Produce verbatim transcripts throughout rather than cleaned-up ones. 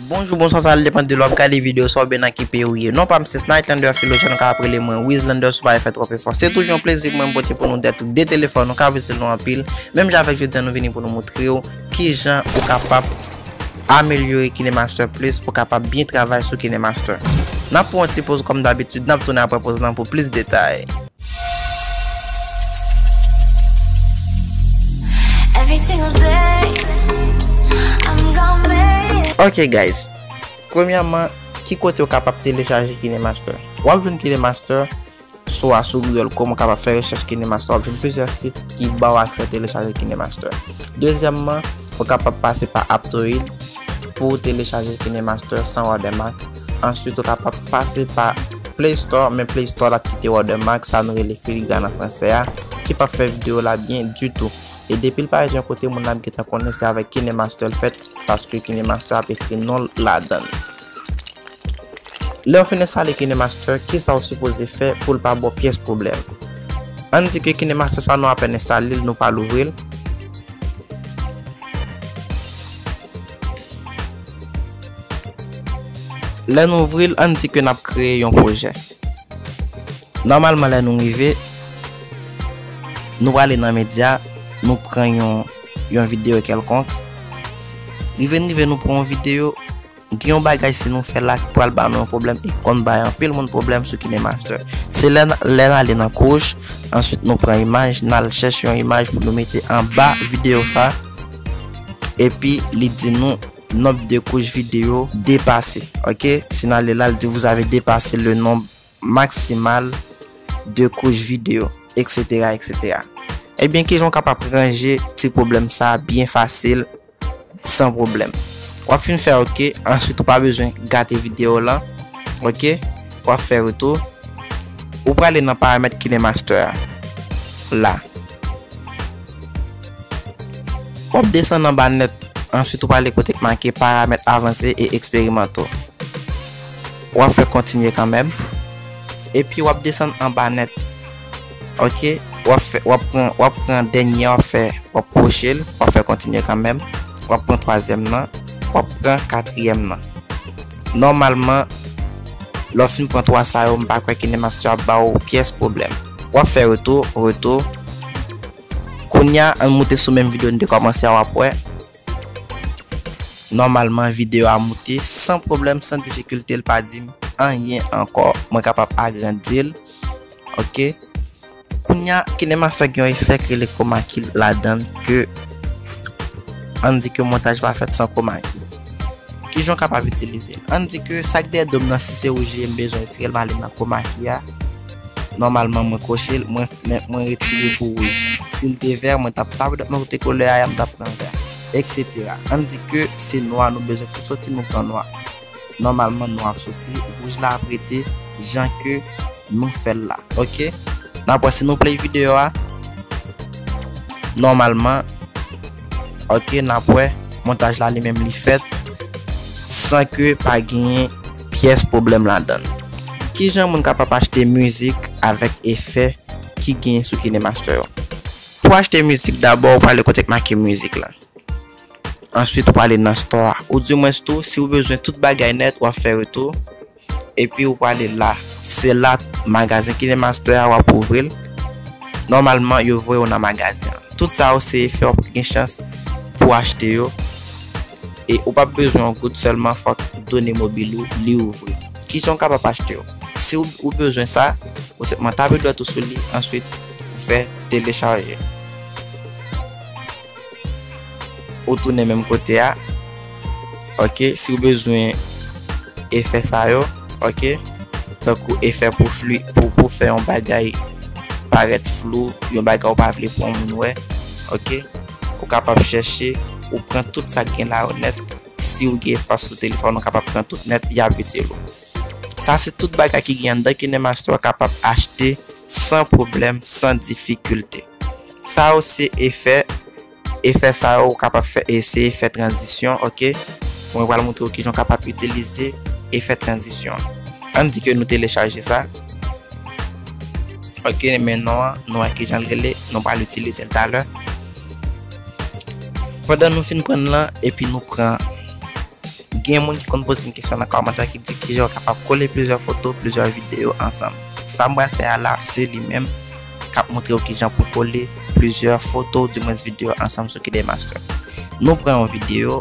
Bonjou, bonswa, sa depann de lè w ap gade videyo sa oubyen nan ki peyi w ye. Non pa m se Snight Lander Philogène, ou kapab rele mwen Wizlander si w pa vle fè twòp efò. Se toujou yon plezi pou mwen pote pou nou de, de telefòn, nou ka itil nou anpil. Menm jan avèk jodi a, nou vini pou nou montre w kijan ou kapab amelyore KineMaster Plus pou w kapab byen travay sou KineMaster. N ap pran yon ti poz kòm dabitid, n ap tounen apre poz lan pou plis detay. Every single day, I'm gonna make it. Ok, guys. Premyèman, ki kote w kapab telechaje KineMaster? W ap jwenn KineMaster swa sou Google Chrome, ou kapab fè rechèch KineMaster, w ap jwenn plizyè sit ki ba w aksè telechaje KineMaster. Dezyèmman, ou kapab pase pa Aptoide pou w telechaje KineMaster san watermark. Answit, ou kapab pase pa Play Store, men Play Store la ap kite watermark, sa nou rele filigrane an fransè a, ki p ap fè videyo la byen ditou. E depi l parèt yon kote, moun nan ap gentan konnen se avèk KineMaster l fèt, paske KineMaster ap ekri non l ladan l. Lè w fin enstale KineMaster, kisa w sipoze fè pou l pa ba w pyès pwoblèm? Ann di ke KineMaster sa nou apèn enstale l, nou pral ouvri l. Lè n ouvri l, ann di ke n ap kreye yon pwojè. Nòmalman, lè nou rive, nou prale nan medya, nou pran yon, yon videyo kèlkonk. Rive n rive, nou pran yon videyo, gen yon bagay si nou fè la ki pral ba nou yon pwoblèm, e konn bay anpil moun pwoblèm sou KineMaster. Se lè n, lè n ale nan kouch, answit nou pran imaj, n al chèche yon imaj pou nou mete anba videyo sa, epi li di nou nonb de kouch videyo depase. Ok? Si n ale la, l di vous avez dépassé le nombre maximal de couches vidéo, et cetera, et cetera. Ebyen, kijan w kapab ranje ti pwoblèm sa a byen fasil, san pwoblèm? W ap fin fè ok, answit ou pa bezwen gate videyo lan. Ok? W ap fè retou. Ou prale nan paramèt KineMaster a. La. W ap desann anba nèt, answit ou prale kote k make paramèt avanse e eksperimanto. W ap fè kontinye kanmenm. Epi w ap desann anba nèt. Ok? W ap fè, w ap pran, w ap pran dènye a, w ap fè, w ap kwoche l, w ap fè kontinye kanmenm. W ap pran twazyèm nan, w ap pran katriyèm nan. Nòmalman, lè w fin pran twa sa yo, m pa kwè KineMaster ap ba w pyès pwoblèm. W ap fè retou, retou. Kounye a, ann moute sou menm videyo n te kòmanse a, w ap wè. Nòmalman, videyo a moute san pwoblèm, san difikilte, l pa di m anyen ankò. Mwen kapab agrandi l. Ok? Kounye a, KineMaster gen yon efè ki rele chroma key ladan l ke, ann di ke montaj pa fèt san chroma key. Kijan w kapab itilize l? Ann di ke sa k dèyè do m nan, si se wouj li ye, m bezwen retire l, m ale nan chroma key a. Nòmalman, mwen kwoche l, mwen, men mwen retire pou wouj. Si l te vè, mwen t ap tabou dat mwen kote koulè a ye a, m t ap pran vè, et cetera. Ann di ke se nwa nou bezwen pou soti, nou pran nwa. Nòmalman, nwa ap soti, wouj la ap rete jan ke nou fè l la. Ok? N ap wè si nou play videyo a. Nòmalman, ok, n ap wè montaj la li menm li fèt san ke pa genyen pyès pwoblèm ladan l. Kijan moun kapab achte mizik avèk efè ki genyen sou KineMaster yo? Pou achte mizik, dabò, ou prale kote k make mizik la. Answit, ou prale nan store a. Oudimwens tou, si w bezwen tout bagay nèt, w ap fè retou. Epi ou prale la. Se la magazen KineMaster a, w ap ouvri l. Nòmalman, yo voye w nan magazen an. Tout sa yo se efè w ap gen chans pou w achte yo. E ou p ap bezwen yon goud sèlman, fòk done mobil ou li ouvri. Kijan w kapab achte yo? Si w, ou bezwen sa, ou senpman tape dwèt ou sou li, answit ou fè telechaje. Ou tounen menm kote a. Ok, si w bezwen efè sa yo, ok, tankou efè pou fli, pou, pou fè yon bagay parèt flou, yon bagay ou pa vle pou yon moun wè, ok, ou kapab chèche, ou pran tout sa k gen la yo nèt. Si w gen espas sou telefòn, ou kapab pran tout nèt, y ap itil ou. Sa se tout bagay ki gen anndan KineMaster w kapab achte san pwoblèm, san difikilte. Sa yo se efè, efè sa yo ou kapab fè, eseye fè tranzisyon, ok? Mwen pral montre w kijan w kapab itilize efè tranzisyon an. Ann di ke nou telechaje sa. Ok, men non an, nou wè kijan l rele, nou pral itilize l talè. Pandan nou fin pran l lan, epi nou pran Gen moun ki konn poze m kesyon nan kòmantè ki di kijan w kapab kole plizyè foto, plizyè videyo ansanm. Sa m pral fè a la, se li menm k ap montre w kijan pou kole plizyè foto, oudimwens videyo ansanm sou KineMaster. Nou pran yon videyo,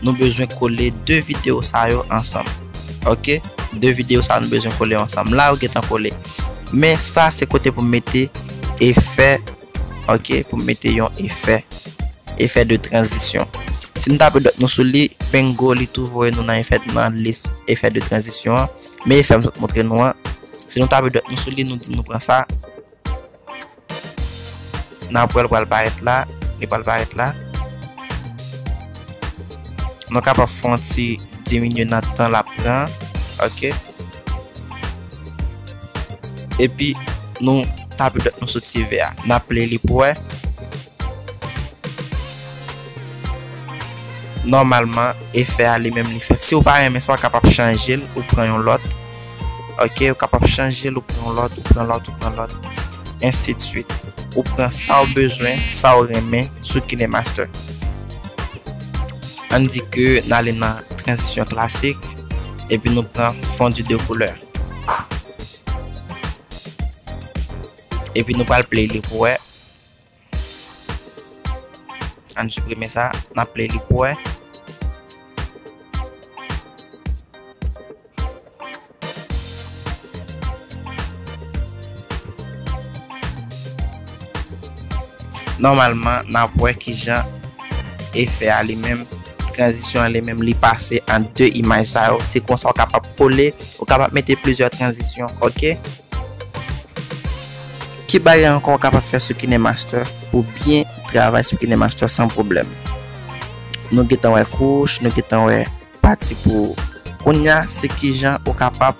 nou bezwen kole de videyo sa yo ansanm. Ok? De videyo sa yo nou bezwen kole yo ansanm. La, yo gentan kole. Men sa, se kote pou m mete efè, ok? Pou m mete yon efè, efè de tranzisyon. Si nou tape dwèt nou sou li, bingo, li tou voye nou nan efè, nan lis efè de tranzisyon an. Men efè m sot montre nou an. Si nou tape dwèt nou sou li, nou di nou pran sa. N ap wè l pral parèt la. Li pral parèt la. Nou kapab fè yon ti diminye nan tan l ap pran. Ok. Epi, nou tape dwèt nou sou ti V a. N ap play li pou wè. Nòmalman, efè a li menm li fèt. Si w pa renmen sa, w kapab chanje l, ou pran yon lòt. Ok, ou kapab chanje l, ou pran yon lòt, ou pran lòt, ou pran lòt, ensi de suit. Ou pran sa w bezwen, sa w renmen sou KineMaster. Ann di ke n ale nan tranzisyon klasik, epi nou pran fondu de koulè. Epi nou pral play li pou wè. Ann siprime sa, n ap play li pou wè. Nòmalman, n ap wè kijan efè a li menm, tranzisyon an li menm, li pase ant de imaj sa yo. Se konsa w kapab kole, ou kapab mete plizyè tranzisyon, ok? Ki bagay ankò w kapab fè sou KineMaster pou byen travay sou KineMaster san pwoblèm? Nou gentan wè kouch, nou gentan wè pati pou kounye a, se kijan ou kapab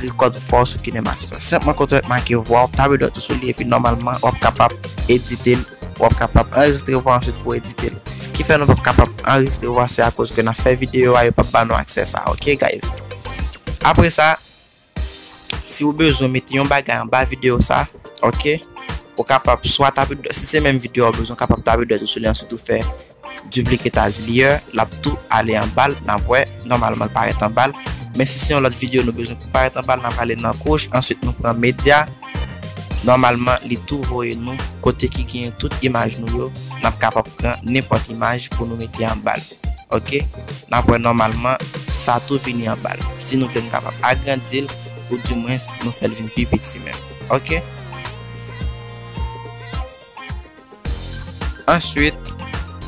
rekòd vwa w sou KineMaster. Senpman kote w make vwa w, tape dwèt ou sou li, epi nòmalman w ap kapab edite l, w ap kapab anrejistre vwa answit pou edite l. Ki fè nou p ap kapab anrejistre vwa, se akoz ke n ap fè videyo a, yo p ap ba nou aksè sa, ok, guys? Apre sa, si w bezwen mete yon bagay anba videyo sa, ok, ou kapab swa tape dwèt, si se menm videyo a w bezwen, ou kapab tape dwèt ou sou li, answit ou fè duplicate as layer, l ap tou ale anba l, n ap wè, nòmalman l parèt anba l. Men si se yon lòt videyo nou bezwen pou parèt anba l, n ap ale nan kouch, answit nou pran medya. Nòmalman, li tou voye nou kote ki genyen tout imaj nou yo, n ap kapab pran nenpòt imaj pou nou mete anba l. Ok? N ap wè nòmalman, sa tou vini anba l. Si nou vle, n kapab agrandi l, oudimwens, nou fè l vin pi piti menm. Ok? Answit,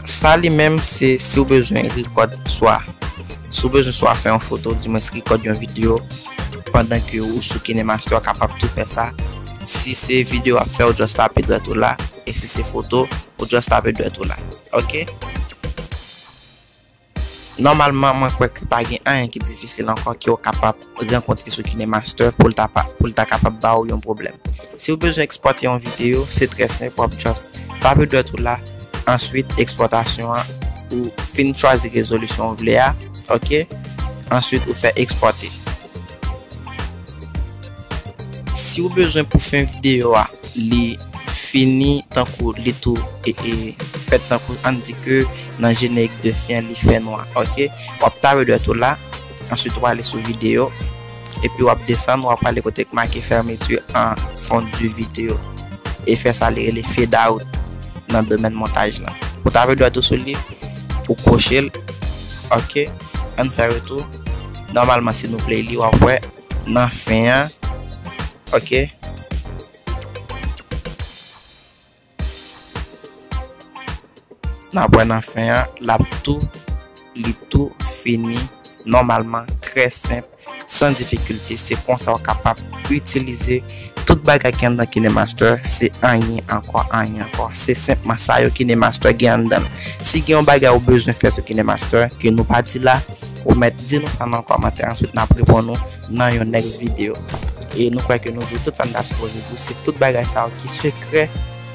sa li menm, se si w bezwen rekòd swa, si w bezwen swa fè yon foto, oudimwens rekòd yon videyo, pandan ke ou sou KineMaster, w kapab tou fè sa. Si se videyo w ap fè, ou just tape dwèt ou la, e si se foto, ou just tape dwèt ou la. Ok? Nòmalman, mwen kwè ke pa gen anyen ki difisil ankò ke w kapab rankontre sou KineMaster pou l ta pa, pou l ta kapab ba w yon pwoblèm. Si w bezwen ekspòte yon videyo, se trè senp, w ap just tape dwèt ou la, answit ekspòtasyon an, ou fin chwazi rezolisyon w vle a, ok? Answit, ou fè ekspòte. Si w bezwen pou fen videyo a, li fini tankou li tou e, e fèt tankou, ann di ke nan jenerik de fen an li fè nwa, ok? W ap tape dwèt ou la, answit w ale sou videyo, epi w ap desann, w ap ale kote k make fermeture en fond du vidéo. Efè sa li rele fade out nan domèn montaj lan. Ou tape dwèt ou sou li, ou kwoche l, ok? Ann fè retou. Nòmalman, si nou play li, w ap wè nan fen an, ok? N ap wè nan fen an, l ap tou, li tou fini nòmalman, trè senp, san difikilte. Se konsa w kapab itilize tout bagay ki anndan KineMaster, se anyen ankò, anyen ankò. Se senpman sa yo KineMaster gen anndan l. Si gen yon bagay ou bezwen fè sou KineMaster, ke nou pa di la, ou mèt di nou sa nan kòmantè, answit n ap reponn ou nan yon next video. E nou kwè ke nou di w tout sa n ta sipoze di w, se tout bagay sa yo ki sekrè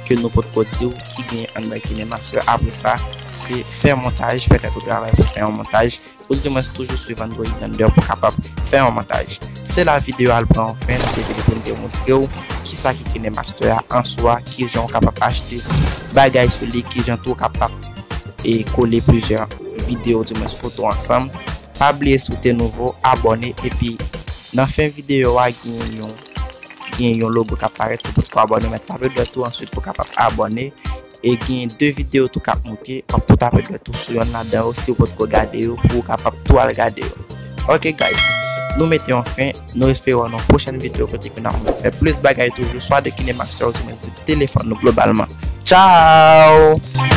ke nou potko di w ki genyen anndan KineMaster. Apre sa, se fè montaj, fè tèt ou travay pou fè yon montaj, oudimwens toujou swiv Android Lender pou kapab fè yon montaj. Se la videyo a al pran yon fen, nou te vini pou n te montre w kisa ki KineMaster a an swa, kijan w kapab achte bagay sou li, kijan tou w kapab e kole plizyè videyo, di mwens foto ansanm. Pa bliye si w te nouvo, abòne, epi nan fen videyo a gen yon gen yon logo k ap parèt, si w potko abòne, men tape dwèt ou answit pou w kapab abòne. E gen de videyo tou k ap moute, w ap tou tape dwèt ou sou yonn ladan yo si w potko gade yo, pou w kapab tou al gade yo. Ok guys, nou mete yon fen, nou espere wè w nan pwochèn videyo kote ke n ap fè plis bagay toujou, swa de kinemax, swa di mwens de telefòn nou globalman. Tchao!